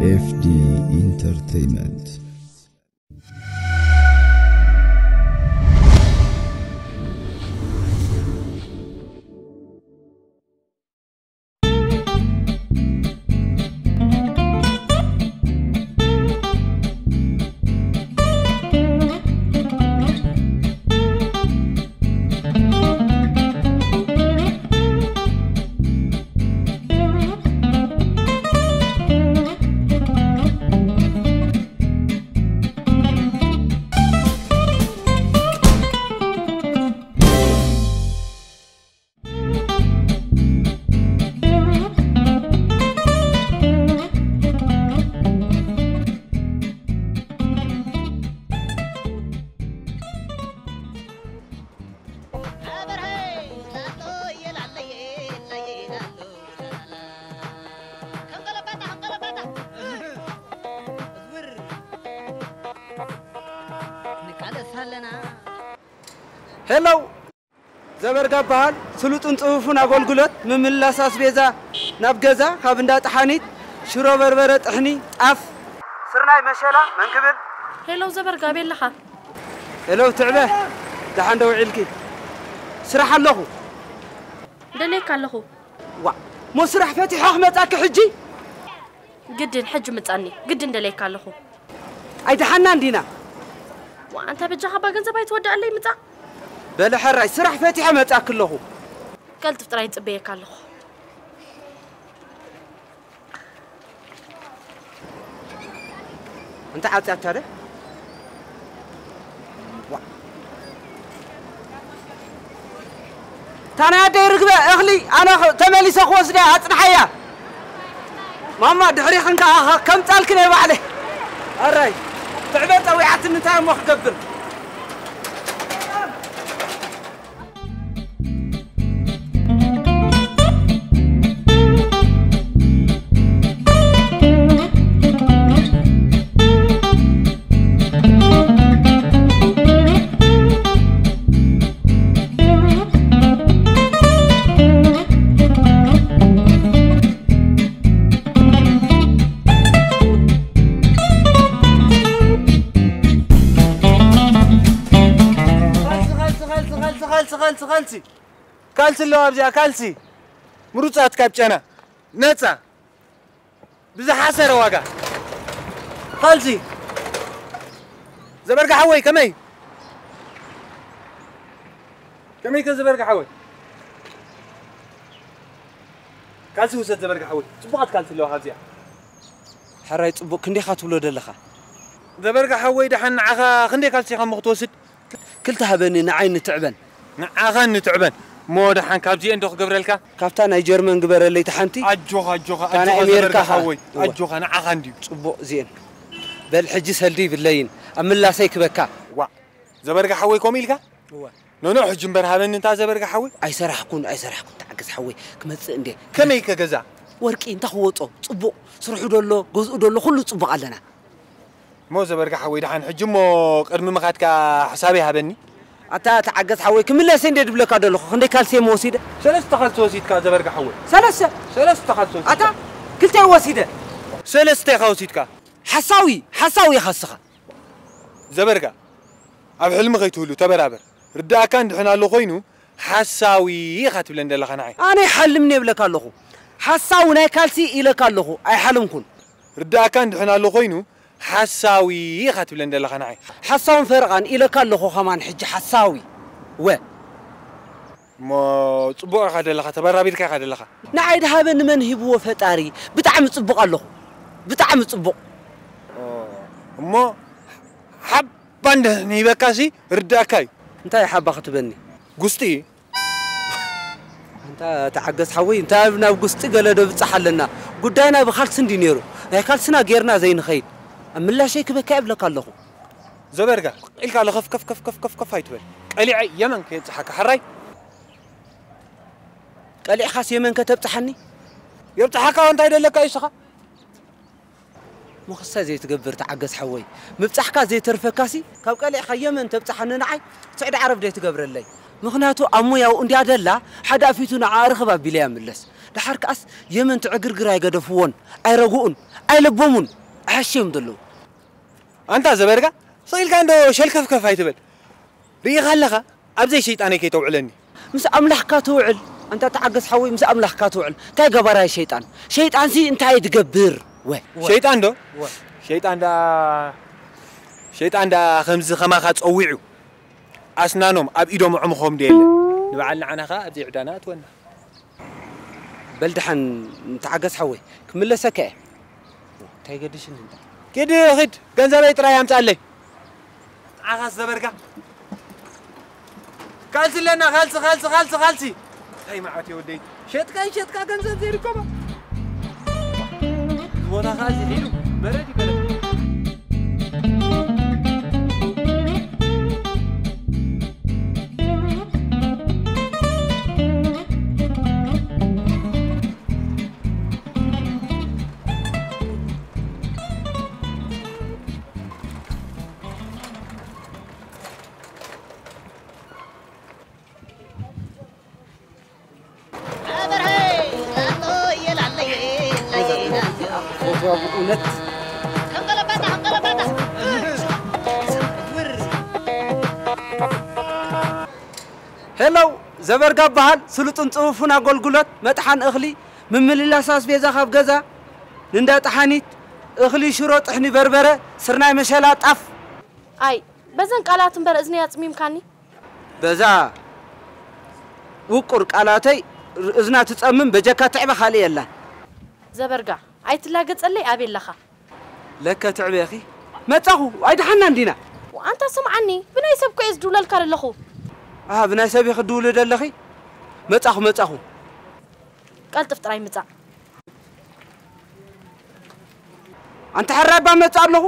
ኤፍ ዲ ኢንተርቴይመንት። ሄሎ፣ ዘበርጋ በሃል። ስሉጥን ጽፉፍን ኣገልግሎት ምምልላስ ኣስቤዛ ናብ ገዛ፣ ካብ እንዳ ጠሓኒት፣ ሽሮ በርበረ፣ ጥሕኒ፣ ጣፍ፣ ስርናይ፣ መሸላ፣ መንክብል። ሄሎ ዘበርጋ፣ ኣበይ ኣለኻ? ሄሎ ትዕበ፣ ደሓን ዶ ውዒልኪ? ስራሕ ኣለኹ። ደልየካ ኣለኹ። ዋ፣ ሞ ስራሕ ፈቲሐ ክመጻኪ ሕጂ? ግድን ሕጂ ምጻኒ፣ ግድን ደልየካ ኣለኹ። ኣይደሓናን ዲና? ዋ፣ ኣንታ በጃኻ እባ ገንዘብ ኣይትወድኣለይ፣ ምጻእ። በለ ሕራይ፣ ስራሕ ፈቲሐ መጻኪ ኣለኹ። ቀልጥፍ ጥራይ ይጽበየካ ኣለኹ። እንተ ዓጽያታ ደ? ዋ። ታናይ ኣደይ ርግበ እኽሊ ኣነ ኽ-፣ ተመሊሰ ክወስዳ ኣጽንሓያ። ማማ ድሕሪ ክንከኣ ከምጻልክን እየ ባዕለ። ኣራይ ትዕበ ጸዊዓትኒ እንታይ እሞ ክገብር? ካልሲ፣ ካልሲ፣ ካልሲ፣ ካልሲ፣ ካልሲ፣ ካልሲ፣ ካልሲ። ካልሲ ኣለዋ ኣብዚኣ፣ ካልሲ። ምሩጻት ካብ ጨና። ነጻ። ብዝሓሰረ ዋጋ። ካልሲ። ዘበርጋ ሓወይ፣ ከመይ? ከመይ ከ ዘበርጋ ሓወይ? ካልሲ ውሰድ ዘበርጋ ሓወይ። ጽቡቓት ካልሲ ኣለዋ ካብዚኣ። ሕራይ ጽቡቕ ክንደይኻ ትብሎ ደለኻ? ዘበርጋ ሓወይ፣ ደሓን ንዓኻ ክንደይ ካልሲ ኢኻ እሞ ክትወስድ? ክልተ ሃበኒ፣ ንዓይ ንትዕበን። ንዓኻ ንትዕበን። እሞ ደሓን ካብዚኤን ዶ ክገብረልካ? ካብታ ናይ ጀርመን ግበረለይ እታ ሓንቲ። ኣጆኻ፣ ኣጆኻ፣ እታ ናይ ኣጆኻ ኣሜሪካ ዘበርጋ ኸኣ። ሓወይ። እወ። ኣጆኻ፣ ንዓኻ እንድዩ። ጽቡቕ እዚኤን። በል ሕጂ ሰልዲ ይብለይን። ኣብ ምላሰይ ክበካ። ዋ፣ ዘበርጋ ሓወይ ከምኡ ኢልካ? እወ። ኖኖ፣ ሕጂ እምበር ሃበኒ እንታ ዘበርጋ ሓወይ። ኣይሰራሕኩን፣ ኣይሰራሕኩን፣ ተዓገስ ሓወይ፣ ክመጽእ እንዴ። ከመይ ከ ገዛ? ወርቂ እንታ ክወጾ፣ ጽቡቕ ስርሑ ደሎ፣ ገዝኡ ደሎ፣ ኩሉ ጽቡቕ ኣለና። እሞ ዘበርጋ ሓወይ፣ ደሓን ሕጂ እሞ ቅድሚ ምኻድካ ሕሳበይ ሃበኒ። ኣታ ተዓገስ ሓወይ፣ ክምለስ እንዴ ድብለካ ደለኹ፣ ክንደይ ካልሲ እሞ ወሲደ? ሰለስተ ካልሲ ወሲድካ ዘበርጋ ሓወይ። ሰለስተ? ሰለስተ ካልሲ ወሲድካ። ኣታ ክልተ ወሲደ። ሰለስተ ኢኻ ወሲድካ። ሓሳዊ፣ ሓሳዊ ኢኻ እስኻ። ዘበርጋ፣ ኣብ ሕልሚ ከይትህሉ ተበራበር። ርዳእካ እንድሕን ኣሎ ኮይኑ፣ ሓሳዊ ኢኻ ትብለን ዘለኻ ንዓይ። ኣነ ይሓልምኒ የብለካ ኣለኹ። ሓሳዊ ናይ ካልሲ ኢለካ ኣለኹ፣ ኣይሓለምኩን። ርዳእካ እንድሕን ኣሎ ኮይኑ፣ ሓሳዊ ኢኻ ትብለን ዘለኻ ንዓይ። ሓሳውን ፈረቓን ኢለካ ኣለኹ ከማን ሕጂ ሓሳዊ። ወ። እሞ ጽቡቕ ኢኻ ደለኻ፣ ተበራቢርካ ኢኻ ደለኻ። ንዓይ ድሃበኒ መን ሂብዎ ፈጣሪ። ብጣዕሚ ጽቡቕ ኣለኹ። ብጣዕሚ ጽቡቕ። ኦ፣ እሞ ሓባ እንድሕን ሂበካሲ ርዳእካ እዩ። እንታይ ሓባ ክትበኒ? ጉስጢ። ኣንታ ተዓገስ ሓወይ፣ እንታይ ናብ ጉስጢ ገለ ዶ ብጻሕ ኣለና? ጉዳይና ብካልሲ እንዲ ነይሩ። ናይ ካልስና ጌርና ዘይንኸይድ። ኣብ ምላሸይ ክበካ የብለካ ኣለኹ። ዘበርጋ፣ ኢልካ ለኸፍ ከፍ ከፍ ከፍ ከፍ ከፍ ኣይትበል። ቀሊዐ የመን ከየብጽሓካ፣ ሕራይ? ቀሊዕኻስ የመን ከተብጽሓኒ? የብጽሓካ እንታይ ደለካ እዩ እስኻ? መኸሳ ዘይትገብር ተዓገስ ሓወይ። ምብጻሕካ ዘይተርፈካሲ፣ ካብ ቀሊዕኻ የመን ተብጽሓኒ ንዓይ፣ ስዕዲ ዓረብ ደይ ትገብረለይ። ምኽንያቱ ኣብ ሙያኡ እንድያ ደላ፣ ሓደ ኣፊቱ ንዓ ርኽብ ኣቢለ እያ ምለስ። ደሓር ከኣስ የመን ትዕግርግር ኣይገደፍዎን፣ ኣይረግኡን፣ ኣይለበሙን፣ ኣሐሽዮም ዘለዉ። ኣንታ ዘበርጋ፣ ስቕ ኢልካ እንዶ ሸልከፍከፍ ኣይትበል። ርኢኻ ኣለኻ፣ ኣብ ዘይሸይጣነይ ከይተውዕለኒ። ምስ ኣምላኽካ ትውዕል፣ ኣንታ ተዓገስ ሓወይ፣ ምስ ኣምላኽካ ትውዕል። እንታይ ገባራይ ሸይጣን? ሸይጣንሲ እንታይ ትገብር? ወ። ሸይጣን ዶ? ወ። ሸይጣን ደኣ፣ ሸይጣን ደኣ ከምዚ ከማኻ ጸዊዑ፣ ኣስናኖም ኣብ ኢዶም ኣዕሙኾም ዶ የለ? ንበዓል ንዓና ኸኣ ኣብ ዘይዕዳና ኣትወና። በል ደሓን ተዓገስ ሓወይ፣ ክምለሰካ እየ። እንታይ ገድሽኒ እንዳ? ኪድ ኺድ፣ ገንዘበይ ጥራይ ኣምጽኣለይ። ንዓኻስ ዘበርጋ። ካልሲ ኣለና፣ ካልሲ፣ ካልሲ፣ ካልሲ፣ ካልሲ። እንታይ መዓት እየ ወደይ? ሸጥካ ይሸጥካ ገንዘብ ዘይርከቦ። እዚ ቦታ ኸኣ እዚ ሒሉ በረድ ይበለካ። ሄሎ፣ ዘበርጋ በሃል። ስሉጥን ጽፉፍን ኣገልግሎት፣ መጥሓን እኽሊ፣ ምምልላስ ኣስቤዛ ካብ ገዛ ንእንዳ ጠሓኒት፣ እኽሊ፣ ሽሮ፣ ጥሕኒ፣ በርበረ፣ ስርናይ፣ መሸላ፣ ጣፍ። ኣይ፣ በዘን ቃላት እምበር እዝነይ ኣጽሚምካኒ። በዛ ውቁር ቃላተይ እዝና ትጸምም፣ በጀካ ትዕበ ካልእ የላን። ዘበርጋ፣ ኣይትላገጸለይ፣ ኣበይ ኣለኻ? ለከ ትዕበኺ። መጻኹ፣ ኣይደሓናን ዲና? ኣንታ ስምዓኒ፣ ብናይ ሰብ እኮ እየ ዝድውለልካ ዘለኹ። ኣሃ፣ ብናይ ሰብ ኢኺ ትድውሊ ዘለኺ? መጻኹ፣ መጻኹ። ቀልጥፍ ጥራይ ምጻእ። ኣንታ ሕራይ እባ መጽእ ኣለኹ።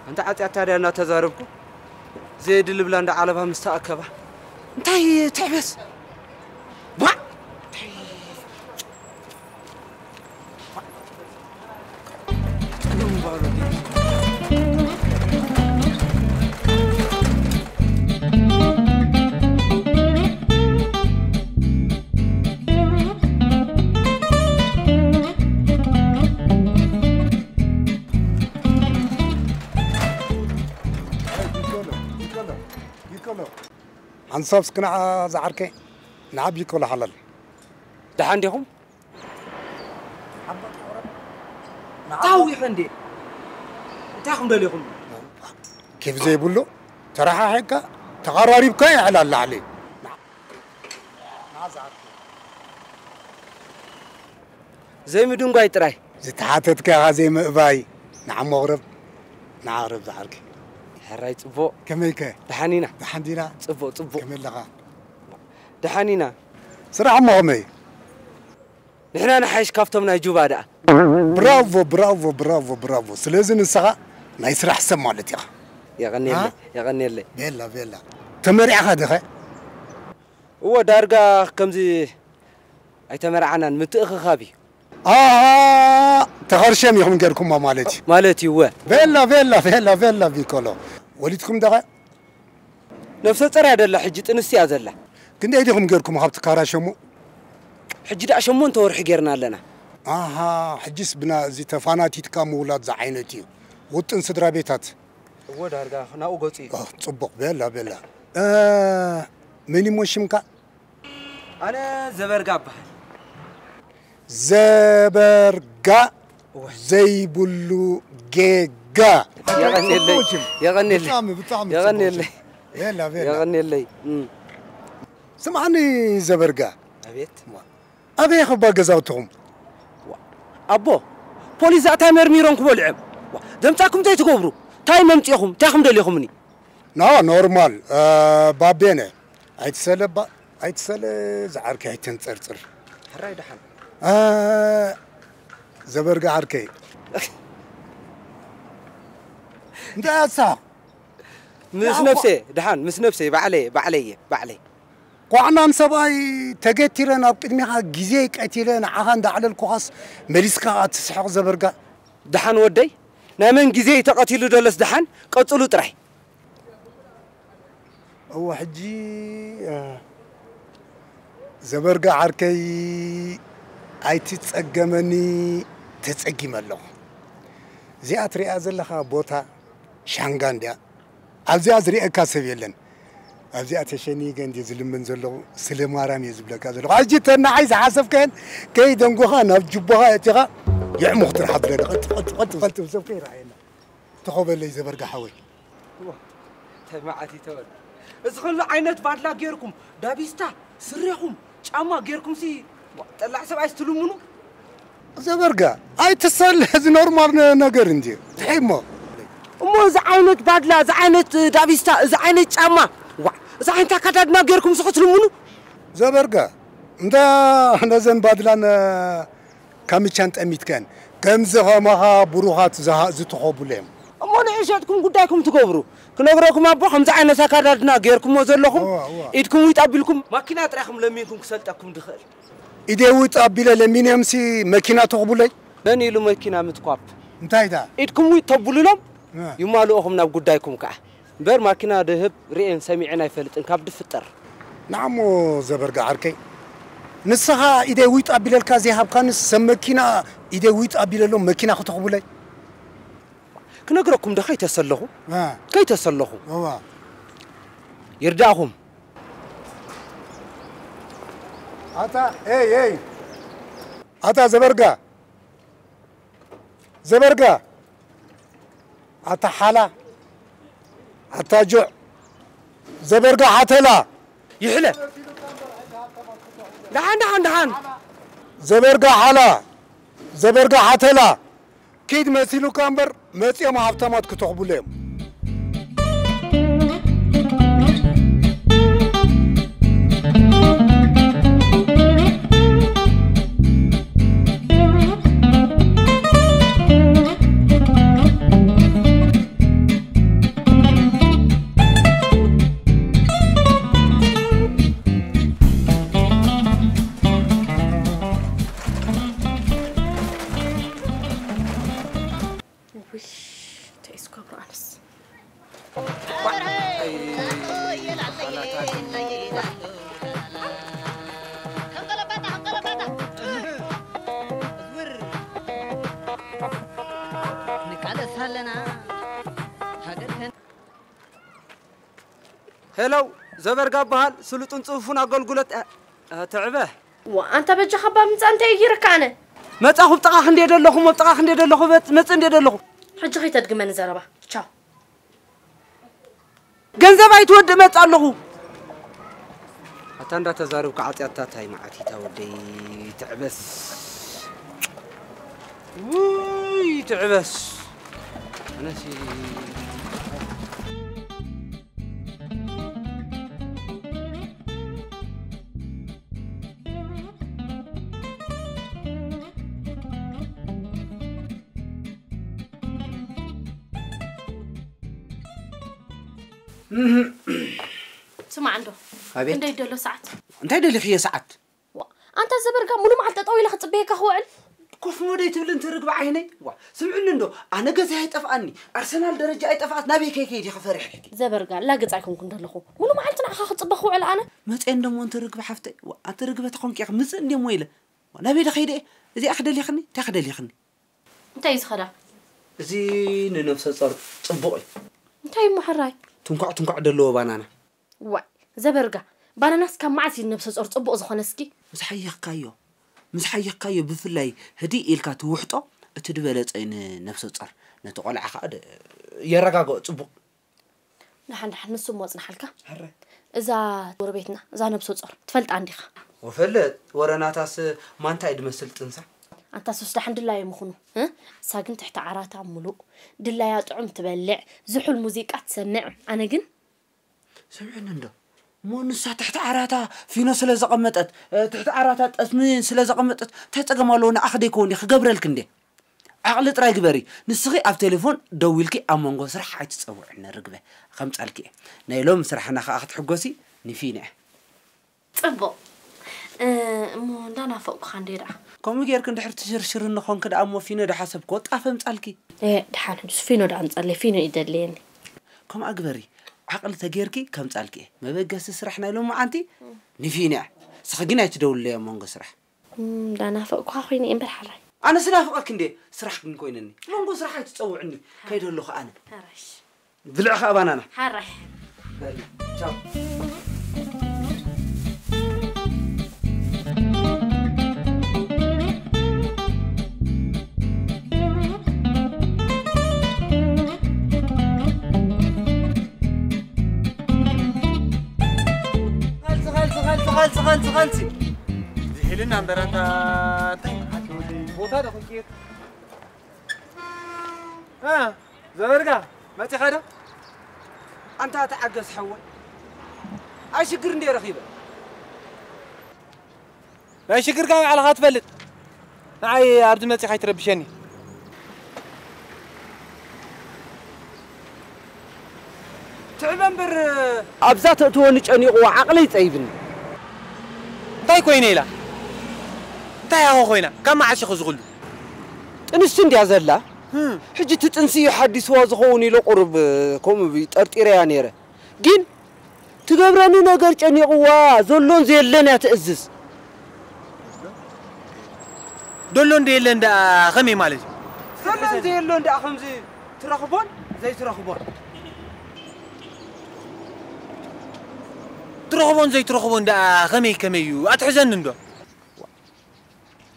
ኣንታ ዓጽያታ ድያ እናተዛረብኩ፣ ዘየድሊ ብላ እንዳ ዓለባ ምስ ተኣከባ። እንታይ ትዕበስ? ዋ! ሓንሳብ እስኪ ንዓ ዝዓርከይ፣ ንዓ ቢኮሎ ሓላል። ደሓን ዲኹም? ታዊኸ እንዴ? እንታይ ኹም ደሊኹም? ኬፍ ዘይብሉ፣ ተረሓሒቕካ፣ ተቐራሪብካ ይዕላል ላዕሊ። ዘይምድንጓይ ጥራይ። ዝተሓተትካ ኢኻ ዘይምእባይ። ንዓ መቕረብ፣ ንዓ ቅረብ ዝዓርከይ። ሕራይ ጽቡቕ። ከመይከ? ደሓን ኢና። ደሓን ዲና? ጽቡቕ፣ ጽቡቕ። ከመይ ኣለኻ? ደሓን ኢና። ስራሕ እሞ ከመይ? ንሕና ንሓይሽ ካብቶም ናይ ጁባ ደኣ። ብራቮ፣ ብራቮ፣ ብራቮ፣ ብራቮ። ስለዚ ንስኻ ናይ ስራሕ ሰብ ማለት ኢኻ። የቐንየለይ፣ አ? የቐንየለይ። ቤላ፣ ቤላ። ተመሪዕኻ ዲኸ? እወ፣ ዳርጋ ከምዚ ኣይተመርዓናን፣ ምትእኽኻብ እዩ። ኣሃ፣ ተኸርሸም ኢኹም ጌርኩሞ ማለት እዩ። ማለት እዩ፣ እወ። ቤላ፣ ቤላ፣ ቤላ፣ ቤላ ቢኮሎ። ወሊድኩም ደኸ? ነፍሰ ጾር እያ ዘላ፣ ሕጂ ጥንሲ እያ ዘላ። ክንደይ ዲኹም ጌርኩም ካብ ትካራሸሙ? ሕጂ ደኣ ሸሞንተ ወርሒ ጌርና ኣለና። ኣሃ፣ ሕጂስ ብና-፣ እዚ ተፋናቲትካ ምውላድ ዝዓይነት እዩ። ውጥን ስድራ ቤታት። እወ፣ ዳርጋ ናብኡ ገጹ እዩ። ኦ፣ ጽቡቕ፣ ቤላ፣ ቤላ። እ፣ መን እሞ ሽምካ? ኣነ ዘበርጋ እበሃል። ዘበርጋ እወ። ዘይብሉ ጌጋ። የቐንየለይ፣ ጽቡቕ ሽም። የቐንየለይ። ብጣዕሚ፣ ብጣዕሚ ጽቡቕ የቐንየለይ። ሽም። ቤላ፣ ቤላ። የቐንየለይ። እም። ስምዓኒ ዘበርጋ። ኣቤት። ዋ። ኣበይ ኸባ ገዛውትኹም? ዋ። ኣቦ፣ ፖሊስ ኣታ መርሚሮም ክበልዑ እዮም። ዋ። ዘምጻኩም እንታይ ትገብሩ? እንታይ መምጺእኹም? እንታይ ኹም ደሊኹምኒ? ኖ፣ ኖርማል፣ እ፣ ባቤነ። ኣይትሰለ ባ-፣ ኣይትሰለ ዝዓርከይ ኣይተንጸርጽር። ሕራይ ደሓን። እ፣ ዘበርጋ ዓርከይ። እንታይ ኣሳ? ምስ ያው ነፍሰ፣ ደሓን፣ ምስ ነፍሰ፣ ባዕለየ፣ ባዕለየ፣ ባዕለየ። ኳዕናን ሰብኣይ ተገቲረ ናብ ቅድሚኻ ግዜ ቀቲለ ንዓኻ እንዳዕለልኩኻስ መሊስካ ትስሕቕ ዘበርጋ። ደሓን ወደይ፣ ናይ መን ግዜ ተቐቲሉ ደለስ ደሓን፣ ቀጽሉ ጥራይ። እወ፣ ሕጂ፣ እ፣ ዘበርጋ ዓርከይ ኣይትጸገመኒ፣ ተጸጊመ ኣለኹ። እዚኣ ትሪኣ ዘለኻ ቦታ ሻንጋ እንድያ። ኣብዚኣ ዝሪኤካ ሰብ የለን። ኣብዚኣ ተሸኒገ እንድየ ዝልምን ዘለኹ፣ ስለ ማርያም እየ ዝብለካ ዘለኹ። ሕጂ ተናዓይ ዝሓሰብካየን ከይደንጎኻ ናብ ጅቦኻ እቲኻ የዕሙኽ ትርሓ ብለኒ። ቀልጥፍ፣ ቀልጥፍ፣ ቀልጥፍ፣ ቀልጥፍ፣ ሰብ ከይረኣየና። ተኸበለይ ዘበርጋ ሓወይ። ዋ፣ እንታይ መዓት ይተበል። እዚ ኩሉ ዓይነት ባድላ ጌርኩም፣ ዳቢስታ፣ ስሬኹም፣ ጫማ ጌርኩም ሲ፣ ዋ፣ ጠላዕ ሰብኣይ ስትልምኑ? ዘበርጋ፣ ኣይትሰል፣ እዚ ኖርማል ነ-፣ ነገር እንጂ። ትሕሞ። እሞ እዚ ዓይነት ባድላ፣ እዚ ዓይነት ዳቢስታ፣ እዚ ዓይነት ጫማ፣ ዋ፣ እዚ ዓይነት ኣካዳድና ጌርኩም ሲ ክትልምኑ? ዘበርጋ፣ እንዳ ነዘን ባድላን ካምቻን ጠሚትከን፣ ከምዚ ኸማኻ ብሩኻት ዝሃ-፣ ዝትኸቡሉ እዮም። እሞ ንዒ ሸጥኩም ጉዳይኩም ትገብሩ። ክነግረኩም ኣቦ፣ ከምዚ ዓይነት ኣካዳድና ጌርኩሞ ዘለኹም፣ እዋ፣ እዋ። ኢድኩም ዊጥ ኣቢልኩም፣ ማኪና ጥራይኹም ለሚንኩም ክሰልጠኩም ድኽእል። ኢደይ ዊጥ ኣቢለ ለሚንዮምሲ መኪና ትኽቡለይ? መን ኢሉ መኪና ምትኳብ? እንታይ ዳ? ኢድኩም ዊጥ ተብሉሎም፣ እ። ይማልኡኹም ናብ ጉዳይኩም ከኣ። እምበር ማኪና ድህብ ርእየን ሰሚዐን ኣይፈልጥን ካብ ድፍጠር። ንዓሞ ዘበርጋ ዓርከይ፣ ንስኻ ኢደይ ዊጥ ኣቢለልካ ዘይሃብካንስ ሰብ መኪና ኢደይ ዊጥ ኣቢለሎም መኪና ክትኽቡለይ? ክነግረኩም ዶ ከይተሰለኹ? እ። ከይተሰለኹ። እዋ። ይርዳእኹም። ኣታ፣ ኤይ፣ ኤይ። ኣታ ዘበርጋ። ዘበርጋ። ኣታ ሓላ። ኣታ ጁዕ። ዘበርጋ ሓተላ። ይሕለ። ደሓን፣ ደሓን፣ ደሓን። ዘበርጋ ሓላ። ዘበርጋ ሓተላ። ኪድ መሲሉካ እምበር መጺኦም ሃብታማት ክተኽቡሉ እዮም። ውይ፣ እንታይ እዩ ዝገብሮ ኣነስ? ንቃለስ ኣለና ሃገር ከን ሄሎ፣ ዘበርጋ እበሃል፣ ስሉጥን ጽፉፍን ኣገልግሎት፣ እ፣ እ፣ ትዕበ። ዋ፣ ኣንታ በጃኻ እባ ምጻእ እንታይ ይርካ ኣነ? መጻኹ ኣብ ጥቓኺ እንድየ ዘለኹ፣ ኣብ ጥቓኺ እንድየ ዘለኹ፣ መጽ-፣ መጽእ እንድየ ዘለኹ። ሕጂ ከይተድግመኒ ዘረባ። ቻው። ገንዘብ ኣይትወድእ፣ መጽእ ኣለኹ። ኣታ እንዳተዛረብካ ዓጽያታ ታይ መዓት ኢታ ወደይ ትዕበስ። ውይ ትዕበስ። ኣነሲ ስማዕ እንዶ። ኣቤት። ክንደይ ደሎ ሰዓት? እንታይ ደሊኽዮ ሰዓት? ዋ፣ ኣንታ ዘበርጋ፣ ሙሉ መዓልቲ ጠጠው ኢለ ክጽበየካ ክውዕል? ኮፍ ሞ ደይ ትብል እንተ ርግቢ ዓይነይ? ዋ፣ ስምዕኒ እንዶ፣ ኣነ ገዛይ ኣይጠፍኣኒ፣ ኣርሰናል ደረጃ ኣይጠፍኣት፣ ናበይ ከይከይድ ኢኺ ፈሪሕኪ? ዘበርጋ፣ ላግጽ ኣይኮንኩን ዘለኹ። ሙሉ መዓልቲ ንዓኻ ክጽበ ክውዕል ኣነ? መጽየ እንዶ ሞ እንተ ርግቢ ሓፍተይ፣ ዋ፣ ኣንቲ ርግበ ተኾንኪ ኢኺ ምጽእ እንድየ ሞ ኢለ። ዋ፣ ናበይ ዶ ከይደ እየ? እዚኣ ክደልየኽኒ? እንታይ ክደልየኽኒ? እንታይ እዩ ዝኸዳ? እዚ ንነፍሰ ጾር ጽቡቕ እዩ። እንታይ እሞ ሕራይ? ትንኳዕ ትንኳዕ ደለዎ ባናና። ዋይ፣ ዘበርጋ፣ ባናናስ ካብ መዓስ እዩ ነብሰ ጾር ጽቡቕ ዝኾነ እስኪ? ምስ ሓየኽካዮ፣ ምስ ሓየኽካዮ ብፍላይ ህድእ ኢልካ ትውሕጦ እቲ ዝበለጸ እዩ ንነብሰ ጾር። ነቲ ቆልዓ ከኣ ደ-፣ የረጋግኦ ጽቡቕ። ደሓን ደሓን ንሱ እሞ ኣጽንሓልካ። ሕረ። እዛ ጎረቤትና፣ እዛ ነብሰ ጾር፣ ትፈልጣ እንዲኻ? ወፈለጥ፣ ወረ ናታስ ማንታይ ድመስል ጥንሳ? ኣንታ ሱስ ደሓን ድላየ ምኹኑ፣ እ? እሳ ግን ትሕቲ ዓራታ ምሉእ፣ ድላያ ጥዑም ትበልዕ፣ ዝሑል ሙዚቃ ትሰምዕ። ኣነ ግን ስምዕኒ እንዶ። እሞ ንሳ ትሕቲ ዓራታ ፊኖ ስለ ዘቐመጠት፣ እ፣ ትሕቲ ዓራታ ጠስሚ ስለ ዘቐመጠት፣ እንታይ ጸገም ኣለዎ? ንዓኺ ደይከውን ድየ ክገብረልኪ እንዴ? ዓቕሊ ጥራይ ግበሪ። ንስኺ ኣብ ቴሌፎን ደዊልኪ ኣብ መንጎ ስራሕ ኣይትጸውዕኒ ርግበ። ከምጻልኪ እየ። ናይ ሎሚ ስራሕና ከኣ ክትሕጎሲ ንፊነ። ጽቡቕ። እ፣ እሞ እንዳናፈቕኩኻ እንዴ ደኣ? ከምኡ ጌርኪ እንድሕር ትሽርሽርኒ ኾንኪ ደኣ እሞ ፊኖ ደሓሰብ ክወጣ ፈምጻልኪ። እ፣ ደሓን ሕጅስ ፊኖ ደኣ ኣምጻለይ፣ ፊኖ እዩ ደልየኒ። ከምኣ ግበሪ። ዓቕሊ ተጌርኪ ከምጻልኪ እየ። መበገሲ ስራሕ ናይ ሎማዓንቲ ንፊኖ እያ። ንስኺ ግን ኣይትደውልለይ ኣብ መንጎ ስራሕ። እም፣ እንዳናፈቅኳ ኮይነ እምበር ሓራይ። ኣነ ስናፍቐክ እንዴ፣ ስራሕ ግን ኮይነኒ። መንጎ ስራሕ ኣይትጸውዕኒ። ከይደ ኣለኹ ኣነ። ሓራሽ። ብልዕ ኸኣ ባናና። ሓራይ። በል፣ ቻው። ኻልሲ፣ ኻልሲ፣ ኻልሲ፣ ኻልሲ፣ ኻልሲ፣ ኻልሲ። ዝሒልና እምበር ኣንታ እንታይ መዓት ወዲ ቦታ ዶ ክንቅይር? እ፣ ዘበርጋ፣ መጺኻ ዶ? ኣንታ ተዓገስ ሓወይ። ኣይ ሽግር እንዴ ረኺበ? ናይ ሽግርካ ባዕልኻ ትፈልጥ። ንዓይ ኣብዚ መጺኻ ኣይትረብሸኒ። ትዕበ እምበር ኣብዛ ተእትወኒ ጨኒቕዋ ዓቕለይ ጸይብኒ። እንታይ ኮይነ ኢላ? እንታይ ኣኾ ኮይና? ካብ መዓስ ኢኹ ዝኽሉ? ጥንስቲ እንድያ ዘላ። ህም። ሕጂ እቲ ጥንሲ እዩ ሓዲስዋ ዝኸውን ኢለ ቁሩብ ከምኡ ጠርጢረያ ነይረ። ግን ትገብረኒ ነገር ጨኒቕዋ ዘሎን ዘየለን እያ ትእዝዝ። ደሎ እንደ የለን ደኣ ኸመይ ማለት እዩ? ዘሎን ዘየሎን ደኣ ከምዚ ትረኽቦን ዘይትረኽቦን። ትረኽቦን ዘይትረኽቦን ደኣ ኸመይ ከመይ እዩ? ኣትሕዘኒ እንዶ።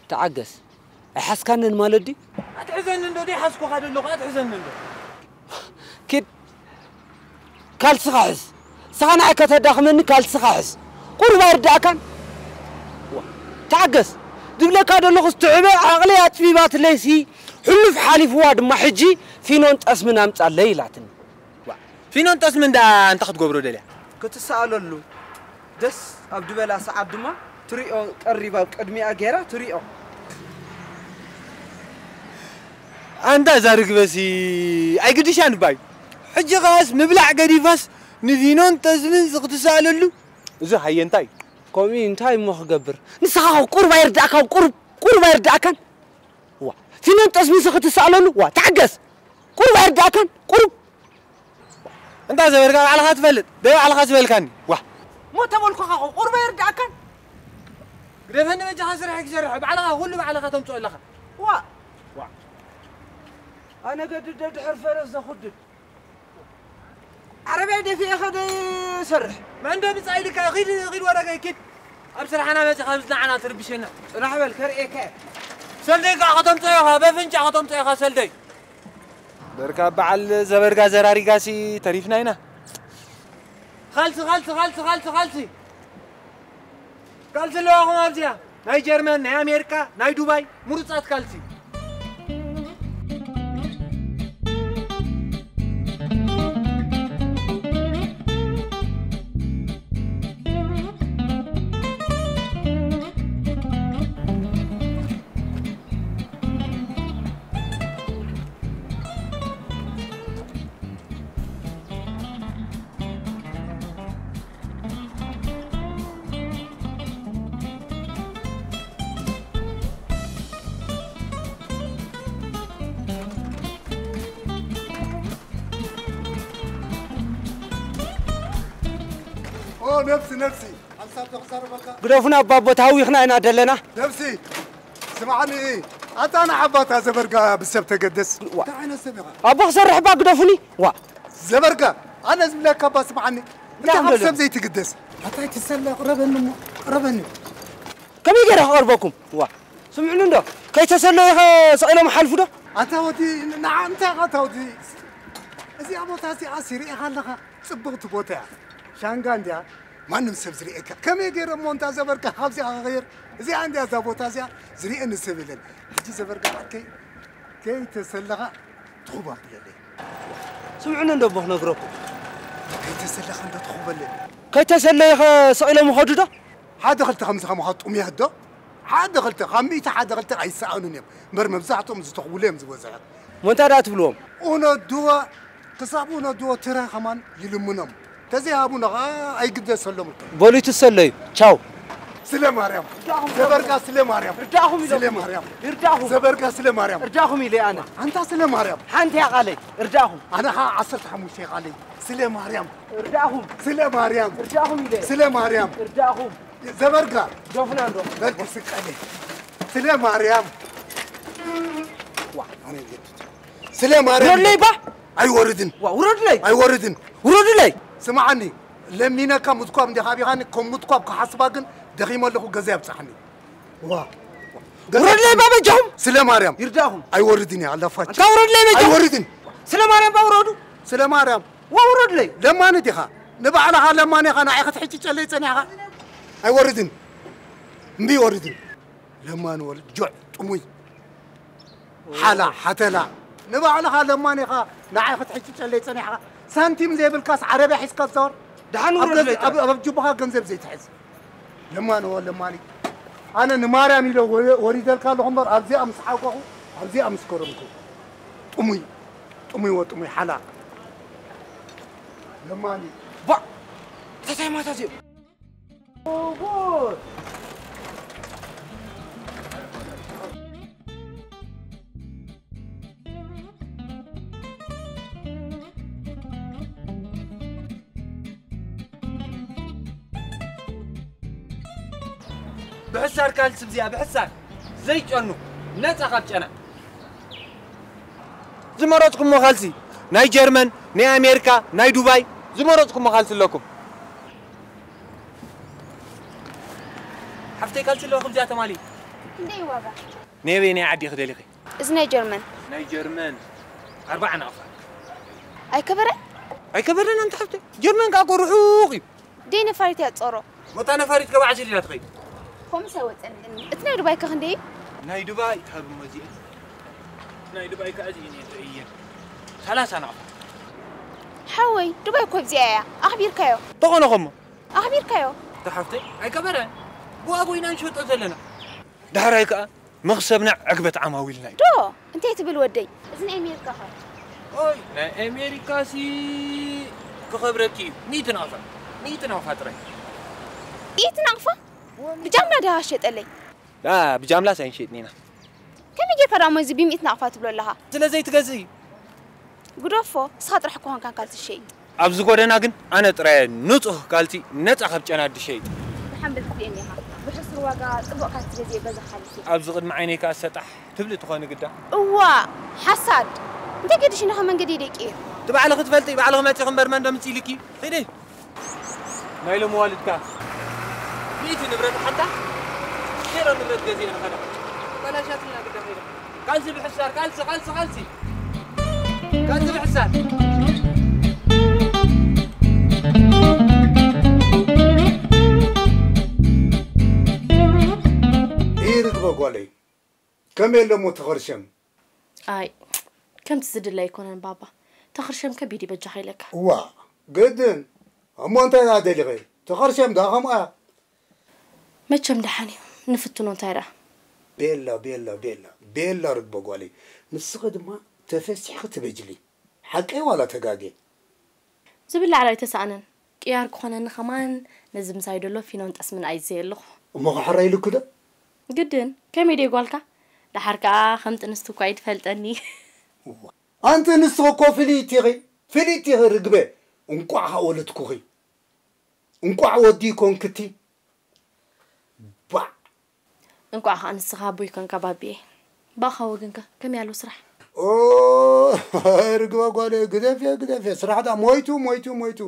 ተዓገስ። ኣይሓስካንን ማለት ድዩ? ኣትሕዘኒ እንዶ፣ ዘይሓስኩኻ ደለኹ፣ ኣትሕዘኒ እንዶ። ኪድ ካልስኻ ሕዝ። ንስኻ ንዓይ ከተዳኽመኒ ካልስኻ ሕዝ። ቁሩብ ኣይርድኣካን? ዋ፣ ተዓገስ። ዝብለካ ደለኹስ ትዕበ ዓቕለይ ኣጥቢባትለይሲ፣ ሕሉፍ ሓሊፍዋ ድማ ሕጂ ፊኖን ጠስምን ኣምጻለይ ኢላትኒ። ዋ፣ ፊኖን ጠስምን ደኣ እንታይ ክትገብሮ ደልያ? ክትሰኣለሉ ደስ ኣብ ድበላ ሰዓት ድማ ትሪኦ ቀሪባ ኣብ ቅድሚኣ ገይራ ትሪኦ። ኣንታ እዛ ርግበሲ ኣይግድሻን ባይ። ሕጂ ኸኣስ ምብላዕ ገዲፋስ ንፊኖን ጠስምን ክትሰኣለሉ። እዚ ሃየ እንታይ? ከምኡ እንታይ እሞ ክገብር? ንስኻ ቁሩብ ኣይርድኣካ፣ ቁሩብ፣ ቁሩብ ኣይርድኣካን? ዋ፣ ፊኖን ጠስሚንሲ ክትሰኣለሉ? ዋ፣ ተዓገስ። ቁሩብ ኣይርድኣካን? ቁሩብ። እንታ ዘበልካ ባዕልኻ ትፈልጥ። ደይ ባዕልኻ ዝበልካኒ። ዋ። ሞ ተበልኩኻ እኮ፣ ቁሩብ ኣይርድኣካን? ግደፈኒ በጃኻ ስርሐይ ክሰርሕ። ባዕልኻ ኩሉ ባዕልኻ ተምጽኦ ኣለኻ። ዋ። ዋ። ኣነ ገድድ ደድሕር ፈረስ ዘኹድድ። ዓረብያ ደፊኤ ከደ ይሰርሕ። መን ዶ ብጻይ ኢልካ? ኺድ፣ ኺድ ወረገ ኪድ። ኣብ ስራሕና መጺኻ ምስ ንዓና ትርብሸና። ጽናሕ በል ከርእየካ እየ። ሰልደይ ከዓ ከተምጽኦ ኢኻ፣ በፍንጫ ከተምጽኦ ኢኻ ሰልደይ። በርካ በዓል ዘበርጋ ዘራሪጋሲ ተሪፍና ኢና። ኻልሲ፣ ኻልሲ፣ ኻልሲ፣ ኻልሲ፣ ኻልሲ። ካልሲ ኣለዋኹም ኣብዚኣ። ናይ ጀርመን፣ ናይ ኣሜሪካ፣ ናይ ዱባይ ምሩጻት ካልሲ። ኦ ነብሲ ነብሲ ሓንሳብ ዶ ክዛረበካ ግደፉና ኣባቦት ሃዊኽና ኢና ደለና። ነብሲ ስምዓኒ ኣታ ንዓባታ ዘበርጋ ብሰብ ተገደስ እንታይ ዓይነት ሰብ ኢኻ ኣቦ ክሰርሕ እባ ግደፉኒ ዋ ዘበርጋ ኣነ ዝብለካ እባ ስምዓኒ እንታይ እንታይ ኣብ ደሎ? ሰብ ዘይትግደስ ኣታ ኣይትሰለ ቅረበኒ እሞ ቅረበኒ ከመይ ገይረ ክቐርበኩም ዋ ስምዕኒ እንዶ ከይተሰለዩ ኸ ሰቒሎም ሓልፉ ዶ ኣታ ወዲ ንዓ እንታይ ኢኻ ኣታ ወዲ እዚኣ ቦታ እዚኣ ሲሪኤኻ ኣለኻ ጽብቕቲ ቦታ እያ ሻንጋ እንድያ ማንም ሰብ ዝርእየካ ከመይ ገይረ እሞ እንታ ዘበርካ ካብዚኣ ክቕይር እዚኣ እንድያ እዛ ቦታ እዚኣ ዝርእየኒ ሰብ የለን ሕጂ ዘበርካ ዓርከይ ከይተሰለኻ ትኹባ ክብለለይ ስምዕኒ እንዶ እሞ ክነግረኩም ከይተሰለኻ እንዶ ትኹበለይ ከይተሰለዩ ኸ ሰቒሎም ይኸዱ ዶ ሓደ ክልተ ከምዚ ከማኻ ጥሙያት ዶ ሓደ ክልተ ካብ ሚእቲ ሓደ ክልተ ኣይሰኣኑን እዮም እምበር መብዛሕትኦም ዝተኽብሉ እዮም ዝበዝሐ እሞ እንታይ ደኣ ትብልዎም ኡነድዋ ክሳብ ኡነድዎ ትረ ከማን ይልምኖም ተዘይሃቡና ኸዓ ኣይግደሰሎም በሉ ይትሰለዩ ቻው ስለ ማርያም። ርዳኹም ዘበርጋ ስለ ማርያም። ርዳኹም ኢለ ስለ ማርያም። ርዳኹም። ዘበርጋ ስለ ማርያም። ርዳኹም ኢለ ኣነ። ኣንታ ስለ ማርያም። ሓንቲ እያ ቃለይ። ርዳኹም። ኣነ ኸዓ ዓሰርተ ሓሙሽተ እያ ቃለይ። ስለ ማርያም። ርዳኹም። ስለ ማርያም። ርዳኹም ኢለ። ስለ ማርያም። ርዳኹም። ዘበርጋ። ዶፍና እንዶ። በልኪ ስቀለይ። ስለ ማርያም። ዋ፣ ኣነ የትት። ስለ ማርያም። ውረድለይ ባ። ኣይወርድን። ዋ፣ ውረድለይ። ኣይወርድን። ውረድለይ። ስምዓኒ፣ ለሚነካ ምትኳብ እንዲኻ ቢኻኒ፣ ከም ምትኳብ ክሓስባ ግን ደኺመ ኣለኹ፣ ገዛ የብጽሓኒ። ዋ። ውረድለይ ባ በጃኹም። ስለ ማርያም። ይርዳኹም። ኣይወርድን እያ፣ ኣላፋች። ኣንታ ውረድለይ በጃኹም። ኣይወርድን። ስለ ማርያም ባ ውረዱ። ስለ ማርያም። ዋ ውረድለይ። ለማኒ ዲኻ? ንባዕልኻ ለማኒ ኢኻ፣ ንዓይ ክትሕጭጨለይ ጸኒሕኻ? ኣይወርድን። እምቢ ይወርድን። ለማኒ ወልድ ጆዕ ጥሙይ። ሓላ፣ ሓተላ። ንባዕልኻ ለማኒ ኢኻ፣ ንዓይ ክትሕጭጨለይ ጸኒሕኻ? ሳንቲም ዘይብልካስ ዓረብያ ሒዝካ ትዛወር? ደሓን ኣብ ውረድ ገዝ-፣ ለይተ። ኣብ፣ ኣብ ጅቡኻ ገንዘብ ዘይትሕዝ። ለማኒ ወ ለማኒ። ኣነ ንማርያም ኢለ ወ-፣ ወሪደልካ ኣለኹ እምበር ኣብዚኣ ምስ ሓቆኹ፣ ኣብዚኣ ምስ ከረምኩ። ጥሙይ፣ ጥሙይ ወ ጥሙይ ሓላ። ለማኒ። ባ! ተታይ ማታት እዩ። ብሕሳር ካልሲ ብዚኣ ብሕሳር ዘይጨኑ ነፃ ካብ ጨና። ዝመረፅኩሞ ካልሲ ናይ ጀርመን፣ ናይ ኣሜሪካ፣ ናይ ዱባይ ዝመረፅኩሞ ካልሲ ኣለኩም። ሓፍተይ ካልሲ ኣለኹም እዚኣ ተማሊ። ክንደይ ዋጋ? ነየበይ ናይ ዓዲ ክደሊኺ? እዚ ናይ ጀርመን። ናይ ጀርመን ኣርባዓ ናቕፋ። ኣይከበረን? ኣይከበረን ኣንቲ ሓፍተይ። ጀርመን ከዓ እኮ ርሑቕ እዩ። ደይ ነፋሪት እያ ትፀሮ። መታ ነፋሪት ከባዕሽ ኢላ ትኸይድ። ከምኡስ ኣይወፀልኒ። እቲ ናይ ዱባይ ከ ክንደይ እዩ? ናይ ዱባይ ካብ እሞ እዚአ። ናይ ዱባይ ከዓ እዚአ እየን ርእየን። ሰላሳ ናቕፋ። ሓወይ፣ ዱባይ እኮ ኣብዚኣ እያ። ኣኽቢርካዮ። ተኾነ ኸሞ? ኣኽቢርካዮ። እታ ሓፍተይ ኣይከበረን። ብዋግኡ ኢና ንሸጦ ዘለና። ዳሕራይ ከዓ መኽሰብና ዕግበት ዓማዊልና እዩ። ዶ፣ እንታይ ትብል ወደይ? እዚ ናይ ኣሜሪካ ኸ? ኦይ፣ ናይ ኣሜሪካ ሲ ክኸብረኪ እዩ። ሚእቲ ናቕፋ። ሚእቲ ናቕፋ ጥራይ። ሚእቲ ናቕፋ? ብጃምላ ድሃ ሸጠለይ። ላ፣ ብጃምላስ ኣይንሸጥን ኢና። ከመይ ጌርካ ደኣ እሞ እዚ ብሚእቲ ናቕፋ ትብሎ ኣለኻ? ስለ ዘይትገዝእ እዩ። ግደፎ፣ ንስኻ ጥራሕ እኮ ኾንካ ካልሲ ትሸይጥ። ኣብዚ ጎደና ግን ኣነ ጥራይ እየ ንጹህ ካልሲ ነጻ ካብ ጨና ድሸይጥ። ደሓን በል ክትርእየኒ ኢኻ። ብሕሱር ዋጋ ጽቡቕ ካልሲ ገዚኤ በዛ ሓሊፈ። ኣብዚ ቅድሚ ዓይነይ ከኣ ሰጣሕ ትብሊ ትኾኒ ግዳ። እዋ፣ ሓሳድ። እንታይ ገዲሽኒ ካብ መንገዲ ደቂር? እቲ ባዕልኺ ትፈልጢ፣ ባዕልኺ መጺኺ እምበር መን ዶ ምጺ ኢልኪ? ኺዲ። ናይ ሎሚ ዋልድካ ሚእቲ ንብረት ሓታ ዜሮ ንብረት ገዚአ ንኸዳ። በላሻትና ግዳ ኸይዳ። ካልሲ ብሕሳር፣ ካልሲ፣ ካልሲ፣ ካልሲ። ካልሲ ብሕሳር። ይርግበ ጓለይ። ከመይ ኣሎ እሞ ተኸርሸም? ኣይ፣ ከምቲ ዝድለ ኣይኮነን ባባ። ተኸርሸም ከቢድ እዩ በጃኻ ኢለካ። እዋ፣ ግድን። እሞ እንታይ ደኣ ደሊኺ? ተኸርሸም ደኣ ከምኡ እያ። መቸም ደሓን እዩ። ንፍትኖ እንታይ ደኣ? ቤላ፣ ቤላ፣ ቤላ። ቤላ ርግበ ጓለይ። ንስኺ ድማ ተፈሲሕኺ ትበጅሊ። ሓቀይ ዋላ ተጋግየ? ዝብላዕ ዶ ኣይተሳእነን? ቅያር ክኾነኒ ኸማን ነዚ ምሳይ ደሎ ፊኖን ጠስምን ኣይዘየ ኣለኹ። እሞ ክሕረይ ኢልኪ ዶ? ግድን፣ ከመይ ድየ ጓልካ? ደሓር ከኣ ከም ጥንስቲ እኳ ኣይትፈልጠኒ። እዋ። ኣንቲ ንስኺ እኮ ፍልይቲ ኢኺ፣ ፍልይቲ ኢኺ ርግበ። እንቋዕ ከኣ ወለድኩኺ። እንቋዕ ወዲ ኮንክቲ። ባዕ። እንቋዕ ከኣ ንስኻ ኣቦይ ኮንካ ባቢየ። ብኣኻ ወገንከ ከመይ ኣሎ ስራሕ? ኦ፣ ርግበ ጓለይ፣ ግደፍየ፣ ግደፍየ። ስራሕ ደኣ ሞይቱ፣ ሞይቱ፣ ሞይቱ።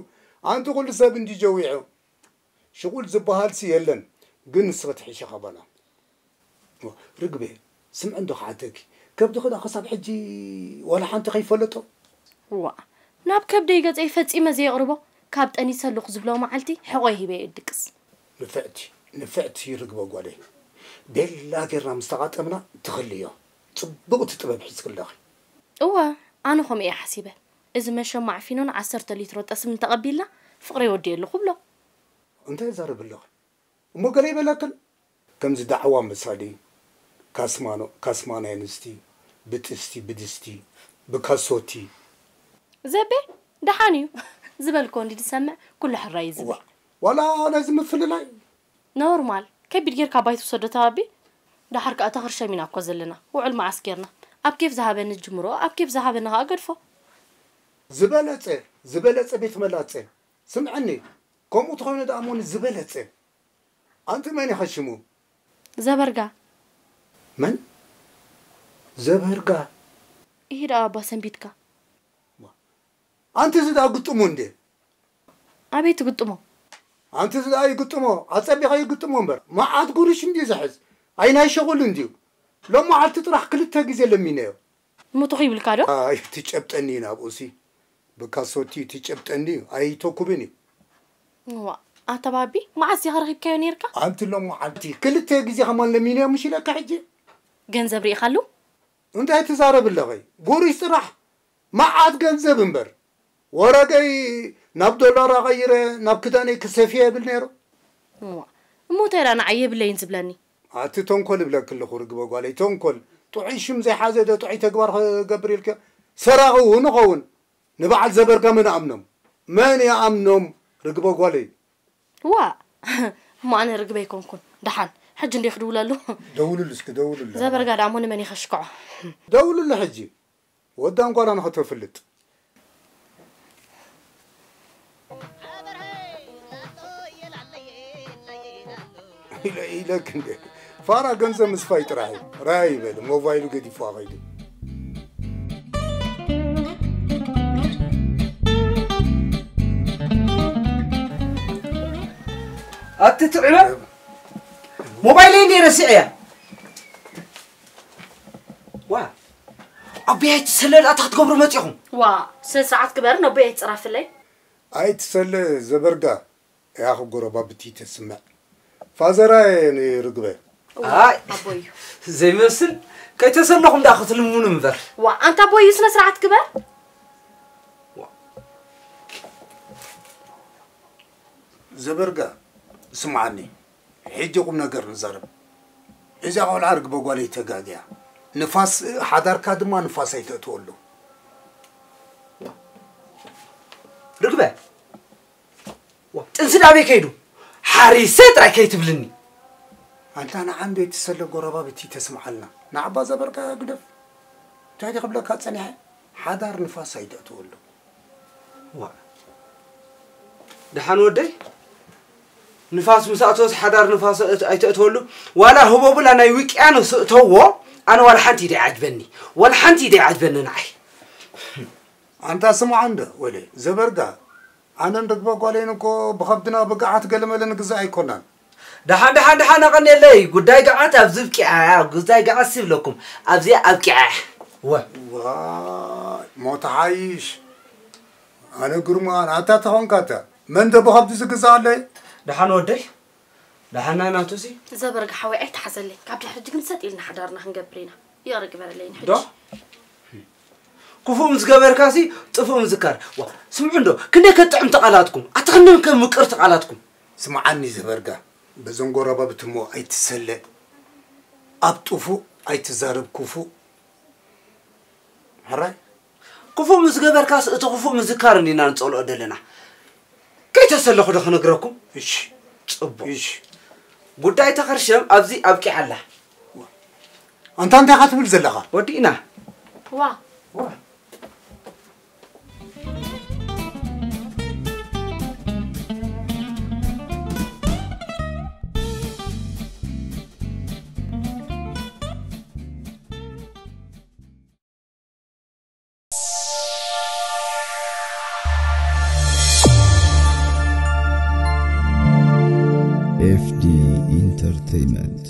ኣንቲ ኩሉ ሰብ እንዲ ጀዊዑ። ሽቁል ዝበሃልሲ የለን። ግን ንስኺ ትሕሺ ኸበላ። ኦ፣ ርግበ፣ ስምዒ እንዶ ክሓተኪ። ከብድኺ ደኣ ክሳብ ሕጂ ዋላ ሓንቲ ከይፈለጦ? እዋእ፣ ናብ ከብደይ ገጸይ ፈጺመ ዘየቕርቦ፣ ካብ ጠኒሰ ኣለኹ ዝብሎ መዓልቲ ሕቖይ ሂበ እየ እድቅስ። ንፍዕቲ፣ ንፍዕቲ ርግበ ጓለይ። ቤላ ጌርና ምስ ተቓጠምና ትኽልዮ። ጽብቕቲ ጥበብ ሒዝኪ ኣለኺ። እወ፣ ኣነ ከምኡ እየ ሓሲበ። እዚ መሸማዕ ፊኖን ዓሰርተ ሊትሮ ጠስምን ተቐቢልና፣ ፍቕረይ ወዲኤ ኣለኹ ብሎ። እንታይ ይዛረብ ኣለኺ? እሞ ገለ ይበለክን? ከምዚ ዳዕዋ መሳሊ፣ ካስማኖ-፣ ካስማ ናይ ኣንስቲ፣ ብጥስቲ፣ ብድስቲ፣ ብካሶቲ። ዘቤ፣ ደሓን እዩ። ዝበልኮ እንዲ ዝሰምዕ፣ ኩሉ ሕራይ እዩ ዝብል። ዋላ ነዚ ምፍልላይ? ኖርማል። ከቢድ ጌርካ ኣባይ ትውሰዶ ተባቢ። ደሓር ከኣ ተኸርሸም ኢና እኮ ዘለና። ውዕል መዓስ ጌርና? ኣብ ኬፍ ዝሃበኒ ጅምሮ፣ ኣብ ኬፍ ዝሃበኒ ከኣ ገድፎ። ዝበለጸ ዝበለጸ ቤት መላጸ። ስምዐኒ፣ ከምኡ ተኾይኑ ደኣ እሞኒ ዝበለጸ። ኣንቲ መን ኢኻ ሽሙ? ዘበርጋ። መን? ዘበርጋ። ይሄ ደኣ ኣባ ሰንቢትካ። ኣንቲ እዚ ደኣ ግጥሙ እንዴ? ኣቤት ትግጥሞ። ኣንቲ እዚ ደኣ ይግጥሞ፣ ኣጸቢኻ ይግጥሞ እምበር። መዓት ጉርሽ እንዲዩ ዝሕዝ። ኣይ ናይ ሸቑል እንዲዩ። ሎማዓልቲ ጥራሕ ክልተ ግዜ ለሚነዮ። እሞ ትኹ ይብልካ ዶ? ኣይ ትጨብጠኒ እዩ ናብኡሲ። ብካሶቲ ትጨብጠኒ እዩ። ኣይተኩብን እዩ። ዋ ኣታ ባቢ መዓስ ኢኻ ረኺብካዮ ነይርካ? ኣንቲ ሎማዓልቲ ክልተ ግዜ ከማን ለሚነዮ ምሽ ኢለካ ሕጂ። ገንዘብ ርኢኻሉ? እንታይ ትዛረብ ኣለኺ? ጉርሽ ጥራሕ መዓት ገንዘብ እምበር። ወረቀይ ናብ ዶላር ኣቐይረ ናብ ክዳነይ ክሰፍያ ይብል ነይሩ። እሞ እሞ እንታይ ደኣ ንዓይ የብለይን ዝብለኒ? ኣቲ ተንኮል እብለኪ ኣለኹ ርግበ ጓለይ፣ ተንኮል። ጥዑይ ሽም ዘይሓዘ ዶ ጥዑይ ተግባር ክገብር ኢልኪ? ሰራቒ እውን ኸውን። ንበዓል ዘበርጋ መን ኣምኖም? መን ይኣምኖም ርግበ ጓለይ? ዋእ እሞ ኣነ ርግበ ኣይኮንኩን። ደሓን ሕጂ እንድየ ክድውለሉ። ደውልሉ እስኪ ደውልሉ። ዘበርጋ ደኣ እሞ ንመን እየ ከሽክዖ? ደውልሉ ሕጂ። ወዳን ጓላን ከተፍልጥ ኢለክ እንደ ፋራ ገንዘብ ምስፋይ ጥራሕ እዩ። ራይ ይበል ሞባይሉ ገዲፉ ከይዱ። ኣቲ ትዕበ ሞባይለይ እንደ ረሲዐያ ዋ ኣቦይ ኣይትሰለል ኣታ ክትገብሩ መፂኹም። ዋ ስነ ስርዓት ግበር ነቦይ ኣይትፅራፍለይ። ኣይትሰለ ዘበርጋ ያኽ ጎረባብቲ ተስምዕ። ፋዘራየ ንርግበ። ኣይ ኣቦይ እዩ። ዘይመስል ከይተሰለኹም ዳ ክትልምኑ እምበር። ዋ ኣንታ ኣቦይ እዩ ስነ ስርዓት ግበር። ዘበርጋ ስምዓኒ፣ ሕጂ ቁምነገር ንዛረብ። እዛ ቆልዓ ርግበ ጓለይ ተጋግያ። ንፋስ ሓዳርካ ድማ ንፋስ ኣይተእትወሉ። ርግበ፣ ጥንሲ ዳበይ ከይዱ? ሓሪሰ ጥራይ ከይትብልኒ። ኣንታ ንዓንዶ ይትሰለ ጎረባብቲ ተስምዓልና። ንዓባ ዘበርጋ ግደፍ። እንታይ ድየ ክብለካ ጸኒሐ? ሓዳር ንፋስ ኣይተእትወሉ። ዋ ደሓን ወደይ ንፋስ ምስ ኣተወስ ሓዳር ንፋስ ኣይተእትወሉ ዋላ ህቦብላ ናይ ውቅያኖስ እተዎ ኣነ ዋላ ሓንቲ ኢደ ይዓጅበኒ ዋላ ሓንቲ ኢደ ይዓጅበኒ ንዓይ ኣንታ ስምዓ እንደ ወለ ዘበርጋ ኣነን ርግበ ጓለይን እኮ ብኸብድና ብግዓት ገለመለ ንግዛእ ኣይኮናን። ደሓን ደሓን ደሓን ኣቐንየለይ ጉዳይ ግዓት ኣብዚ ብቂዓ እያ ጉዳይ ግዓት ሲ ይብለኩም ኣብዚኣ ኣብቂዓ እያ። ወ። ዋይ ሞት ሓይሽ ኣነ ግርማ ኣታ ተኾንካ እተ መን ደ ብኸብዲ ዝግዛእ ኣለይ። ደሓን ወደይ ደሓና ናቱሲ። ዘበርግ ሓወይ ኣይትሓዘለይ ካብ ድሕሪ ሕጂ ግን ሰጥ ኢልና ሓዳርና ክንገብር ኢና። ይቕረ ግበረለይን ሕጂ። ዶ? ክፉእ ምስ ገበርካሲ ጥፉእ ምዝካር። ዋ ስምዑ እንዶ ክንደይ ከጥዕምቲ ቃላትኩም ኣቲ ክንደይ ከምቅርቲ ቃላትኩም። ስምዓኒ ዘበርጋ በዞም ጎረባብቲ እሞ ኣይትሰለ ኣብ ጥፉእ ኣይትዛረብ ክፉእ ሕራይ። ክፉእ ምስ ገበርካስ እቲ ክፉእ ምዝካር እንዲና ንጸልኦ ደለና። ከይተሰለኹ ዶ ክነግረኩም? እሺ። ጽቡቕ። እሺ። ጉዳይ ተኸርሸም ኣብዚ ኣብቂዓ ኣላ። ኣንታ እንታይ ኢኻ ትብል ዘለኻ? ወዲእና። ዋ። ዋ። F D Entertainment.